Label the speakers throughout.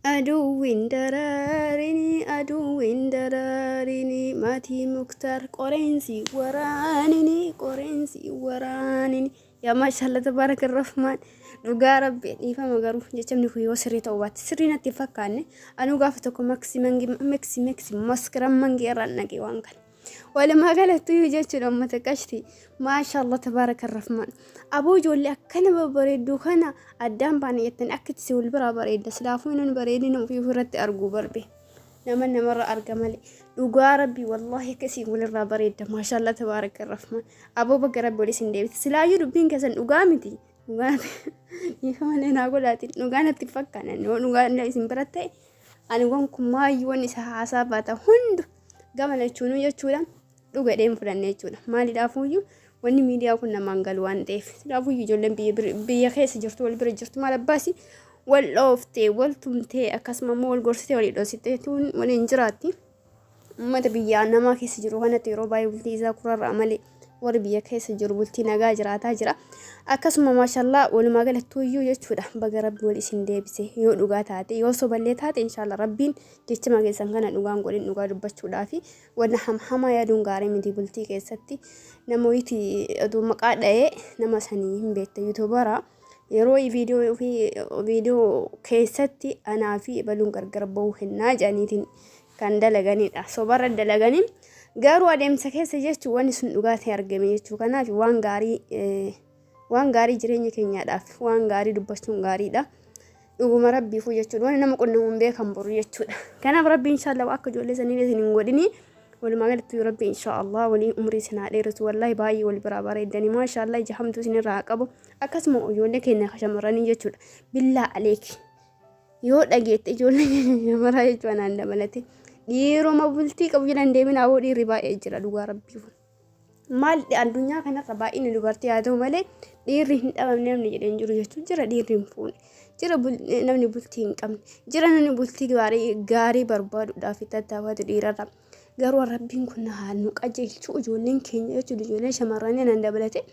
Speaker 1: Aduwwiin daraarini aduwwiin daraarini maatii Muktaar qoreensi waraanini qoreensi waraanini yaa maashaallah tabaaraka rahmaan dhugaa rabbi dhiifama garuu jechamni kun yoo sirrii ta'uu baate sirrii natti hin fakkaanne anuu gaafa tokko maksi mangi meksi meksi maskiran mangi irraan dhaqee waan kana. Walumaa galattuyyuu jechuudha uummata qashti. Maashaallah tabaaraka rahmaan. Aboo ijoollee akkana babbareedduu kana addaan baana jettanii akka itti si wal biraa bareedda. Silaafuu inni bareedina ofii ofirratti arguu barbe. Nama namarra arga malee. Dhugaa rabbii wallaahi akka isin walirraa bareedda. Maashaallah tabaaraka rahmaan. Aboo baga rabbi wal isin deebise. Silaayyuu dubbiin keessan dhugaa miti. Dhugaa dhiifama malee naa godhaatiin dhugaa natti hin fakkaanne. Yoo dhugaa isin bira ta'e ani gonkumaayyuu wanni isa haasaa baata hundu gama lachuunuu jechuudha dhugadhee hin fudhanne jechuudha. Maalidhaafuyyuu wanni miidiyaa kun namaan galu waan ta'eef. Silaafuyyuu ijoolleen biyya biyya keessa jirtu wal bira jirtu maal abbaasi wal dhooftee wal tumtee akkasuma immoo wal gorsitee walii dhoositee tuun waliin jiraatti. Uummata biyya namaa keessa jiru kanatti yeroo baay'ee bultii isaa kurarraa malee warri biyya keessa jiru bultii nagaa jiraataa jira. Akkasuma maashallaa walumaa galattuuyyuu jechuudha baga rabbi wal isin deebise yoo dhugaa taate yoo soballee taate inshaallah rabbiin jechama keessan kana dhugaan godhin dhugaa dubbachuudhaafi wanna hamhamaa yaaduun gaarii miti bultii keessatti nama wayiiti oduu maqaa dha'ee nama sanii hin beekta yuutuubara yeroo viidiyoo ofii viidiyoo keessatti anaa fi ebaluun gargar ba'uu hennaa jedhaniitiin kan dalaganidha sobarra dalaganii garuu adeemsa keessa jechuun wanni sun dhugaa ta'e argame jechuu kanaaf waan gaarii waan gaarii jireenya keenyaadhaaf waan gaarii dubbachuun gaariidha. Dhuguma rabbiifuu jechuudha. Wanni nama qunnamu hin beekan boru jechuudha. Kanaaf rabbi inshaallah akka ijoollee sanii isin hin godhini. Walumaa galatti rabbi inshaallah waliin umrii isin haa dheeressu. Wallaahi baay'ee wal biraa bareeddani. Maashaallah ija hamtuu isin irraa haa qabu. Akkasuma ijoollee keenya shamarranii jechuudha. Billaa aleeki. Yoo dhageette ijoollee keenya shamaraa jechuudha anaan dabalate. Dhiiruma bultii qabu jedhan deemin aboo dhiirri baay'ee jira dhugaa rabbiif. Maal addunyaa kanarra baay'inni dubartii haa ta'u malee dhiirri hin dhabamne namni jedhee hin jiru jechuun jira dhiirri hin fuune jira namni bultii hin qabne jira namni bultii gaarii gaarii barbaaduudhaaf tattaafatu dhiirarra garuu rabbiin kun haa nu qajeelchu ijoolleen keenya jechuun ijoolleen shamarranii nan dabalate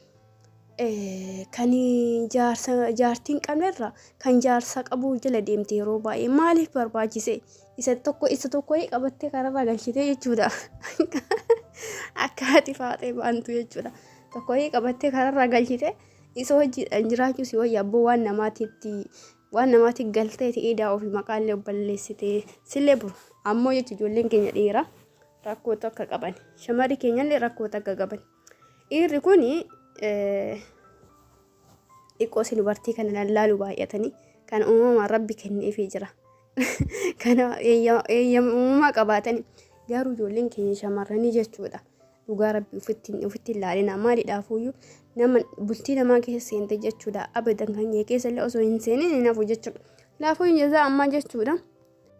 Speaker 1: kan jaarsa jaartii hin qabnerra kan jaarsa qabu jala deemte yeroo baay'ee maaliif barbaachise isa tokko isa tokko qabattee kararraa galchitee jechuudha akka haati faaxee baantu jechuudha tokko qabattee kararraa galchite isa hojiidhaan jiraachuu si wayya abboo waan namaatitti waan namaatti galtee idaa ofii maqaallee balleessitee sillee buru ammoo jechuun ijoolleen keenya dhiira rakkoo takka qaban shamarri keenyallee rakkoo takka qaban. Dhiirri kun xiqqoo si dubartii kana lallaalu baay'atanii kan uumamaan rabbi kenneefii jira. Kana eeyyama uumamaa qabaatanii garuu ijoolleen keenya shamarranii jechuudha. Dhugaa rabbi ofitti ofitti hin laalina maalidhaafuyyuu nama bultii namaa keessa seente jechuudha. Abadan kan kee keessa illee osoo hin seenin hin hafu jechuudha. Laafuu jazaa ammaa jechuudha.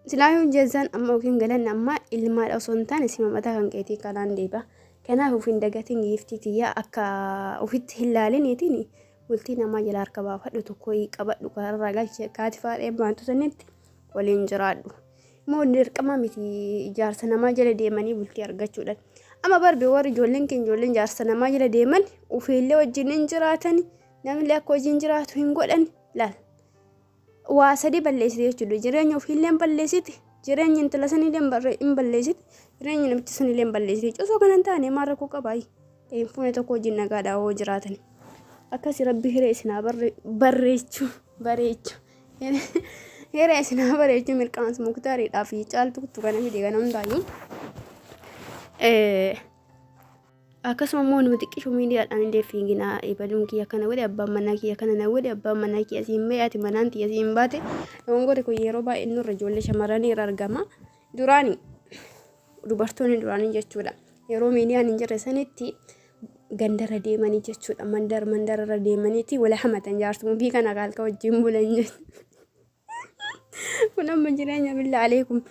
Speaker 1: Silaayuu jazaan amma yookiin galanni ammaa ilmaadha osoo hin taane sima mataa kan keetii kanaan deeba. Kanaaf of hin dagatin giiftii tiyyaa akka ofitti hin laaliniitiin bultii namaa jala harka baafadhu tokko qabadhu kararraa galchi akka haati faadhee baantu sanitti waliin jiraadhu. Immoo dirqama miti jaarsa namaa jala deemanii bultii argachuudhaan. Amma barbe warri ijoolleen keenya ijoolleen jaarsa namaa jala deeman ofiillee wajjin hin jiraatani namillee akka wajjin jiraatu hin godhan laal. Waa sadii balleessite jechuudha. Jireenya ofiillee hin balleessiti, jireenya intala saniillee hin balleessiti, jireenya namicha saniillee hin balleessiti. Osoo kana hin taane maal rakkoo qabaayi? Hin fuune tokko wajjin nagaadhaa hoo jiraatan. Akkasi rabbi hiree isin haa barreechu bareechu. Hiree isin haa bareechu mirqaans muktaariidhaa fi caaltuutu kana fide kana hundaayyuu. Akkasuma immoo numa xiqqishu miidiyaadhaan illee fiiginaa ebaluun kiyya kana godhe abbaan manaa kiyya kana na godhe abbaan manaa kiyya siin ba'e ati manaan tiyya siin baate dogongorri kun yeroo baay'ee nurra ijoollee shamarranii irra argama. Duraani dubartoonni duraanii jechuudha yeroo miidiyaan hin jirre sanitti gandarra deemanii jechuudha mandar mandararra deemaniiti wal hamatan jaarsuma ofii kana kaalka wajjin bulan jechuudha. Kun amma jireenya billaa aleekum.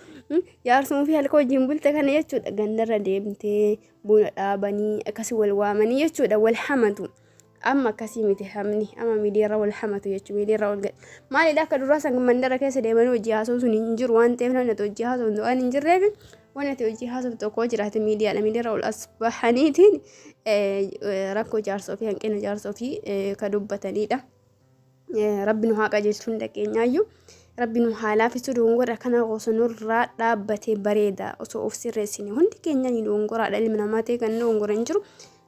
Speaker 1: Jaarsuma ofii halka wajjin bulte kana jechuudha. Gandarra deemtee buna dhaabanii akkasii wal waamanii jechuudha. Wal hamatu. Amma akkasii miti hamni. Amma miidiyaarra wal hamatu jechuudha. Miidiyaarra wal gad. Maalidha akka duraa san mandara keessa deemanii hojii haasa'u sun hin jiru waan ta'eef namni ati hojii haasa'u waan hin jirreef waan ati hojii haasa'u tokko jiraate miidiyaadha. Miidiyaarra ol as bahaniitiin rakkoo jaarsa ofii hanqina jaarsa ofii ka dubbatanidha. Rabbi nu haa qajeelchu hunda keenyaayyuu. Rabbi nu haa laaffisu. Dogongora kana osoo nurraa dhaabbatee bareeda. Osoo of sirreessine hundi keenya ni dogongoraadha. Ilmi namaa ta'e kan dogongora hin jiru.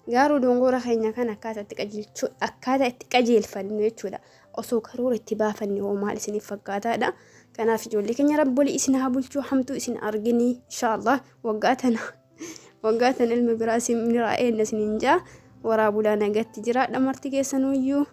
Speaker 1: Garuu dogongora keenya kan akkaataa itti qajeelchuu, akkaataa itti qajeelfannu jechuudha. Osoo karoora itti baafanne hoo maal isiniif fakkaataadha? Kanaaf ijoollee keenya, Rabbi walii isin haa bulchuu, hamtuu isin argini inshaallah. Waggaa tana ilma biraa isin biraa eenna isiniin jaa. Waraa bulaa, nagatti jiraadha marti keessanuyyuu.